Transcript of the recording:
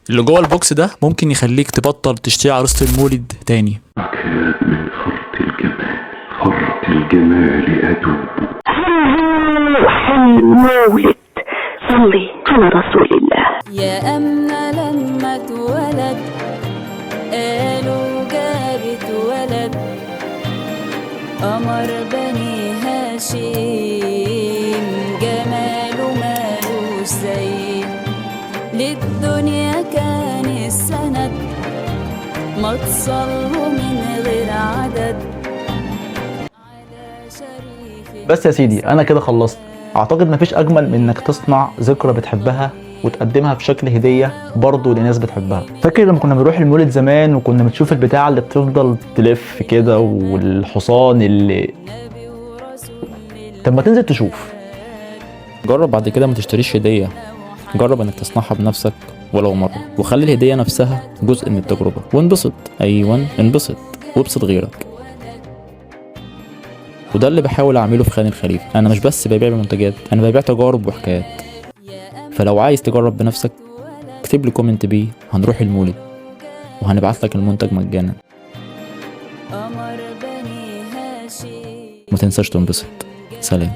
اللي جوه ال box ده ممكن يخليك تبطل تشتري عروسة المولد تاني. أكاد من فرط الجمال، فرط الجمال أدوب. المولد، صلي على رسول الله. يا أمنة لما اتولد قالوا جابت ولد، قمر بني هاشم جماله مالوش زي، للدنيا كان السند، ما تصلوا من غير عدد على شريف. بس يا سيدي، انا كده خلصت. اعتقد مفيش اجمل من انك تصنع ذكرى بتحبها وتقدمها في شكل هديه برضه لناس بتحبها. فاكر لما كنا بنروح المولد زمان وكنا بنشوف البتاعه اللي بتفضل تلف كده والحصان اللي، طب ما تنزل تشوف. جرب بعد كده ما تشتريش هدية، جرب انك تصنعها بنفسك ولو مرة، وخلي الهدية نفسها جزء من التجربة، وانبسط. ايوه انبسط وابسط غيرك. وده اللي بحاول اعمله في خان الخليفة. انا مش بس ببيع منتجات، انا ببيع تجارب وحكايات. فلو عايز تجرب بنفسك اكتب لي comment بيه هنروح المولد، وهنبعت لك المنتج مجانا. قمر بني هاشم. ما تنساش تنبسط. سلام.